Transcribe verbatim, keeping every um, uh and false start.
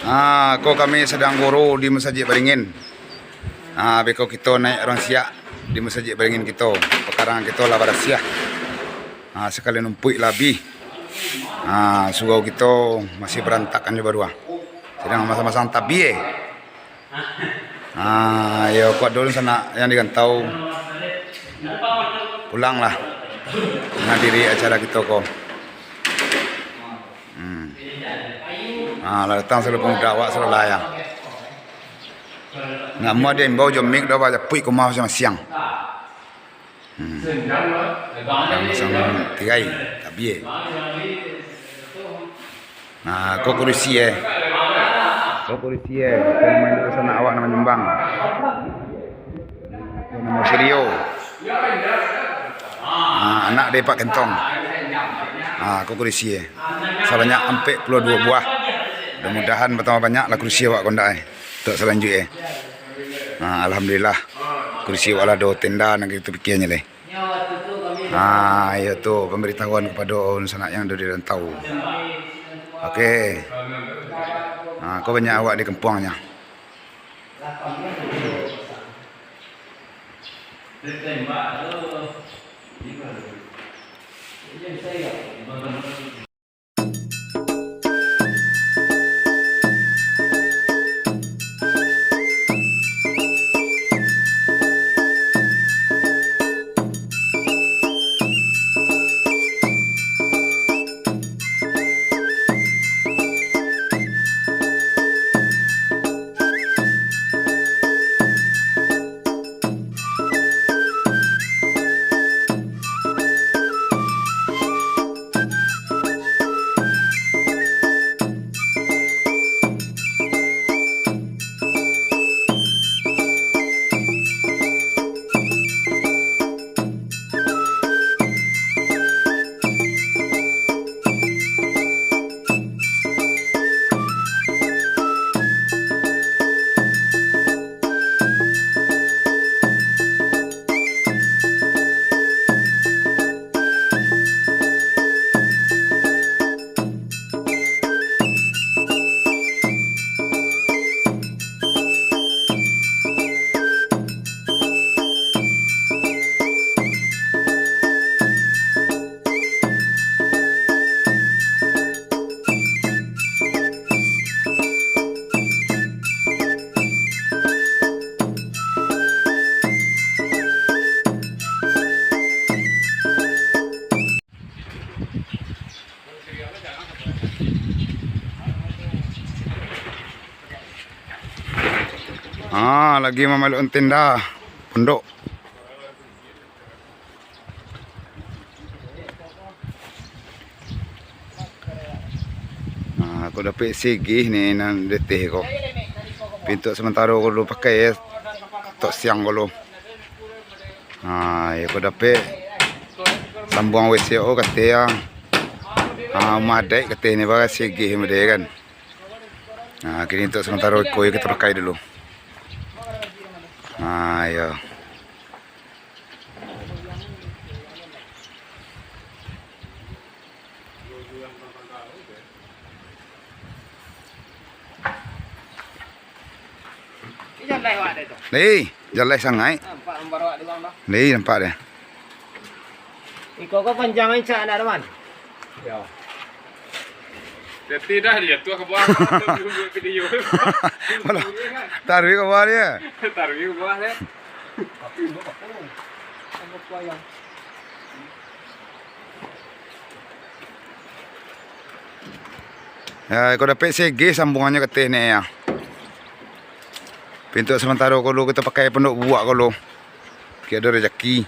Ah, ko kami sadang guru di Masajik Baringin. Ah, beko kito naiak ruang siak di Masajik Baringin kito. Pakarangan kito lah barasiah. Ah, sakali numpuik lah abih. Ah, surau kito masih barantakan jo baruah. Sadang masang-masang tabie. Ah, iyo, kuat dulu sanak yang di rantau. Pulanglah manghadiri acara kito ko. Hmm. Ah, lah datang saluruh pamuda awak saluruh lah, yo. Ndak amuah diimbau jo mik doh, bajapuik ka rumah masiang-masiang. Hmm. Yang masang tirai, tabie. Nah, ko kurisi, eh. Ko kurisi, eh. Ko nan main dulu sanak awak nan manyumbang. Ko nan Mas Rio. Ah, anak dari Pak Kentong. Ah, ko kurisi, eh. Sabanyak ampek puluah duo buah. Mudah-mudahan batambah banyak lah kurisi awak ko ndak, eh. Untuak salanjuik, eh. Ah, alhamdulillah. Kurisi awak lah ado, tenda nan kito pikianyo lai. Ah, iyo tu pambaritahuan kapado dunsanak yang ado di rantau. Oke. Ah, ko banyak awak di kampuangnyo. Ah, lagi mamalok tenda pondok. Nah, ko dapek segeh ni nan deteh ko. Tapi untuak samantaro ko dulu pakai, yo, tok siang ko dulu. Nah, yo ko dapek sambuang W C ko kateh, yo. Ah, rumah adaik kateh ni, bara segeh model kan. Nah, kini untuak samantaro iko yo kito pakai dulu. Nah, yo. Hei, jaleh sangaik. Hei, nampak deh. Iko ko panjang ancak nak, teman. Yo. Jadi dah dia tu ke bawah, tu video. Malah taruh ke bawah dia. Taruh ke bawah dia. Ya, ko dapek segeh sambuangannyo kateh ni, yo. Tapi untuak samantaro ko dulu kito pakai pondok buak ko dulu. Kiro ado rejeki.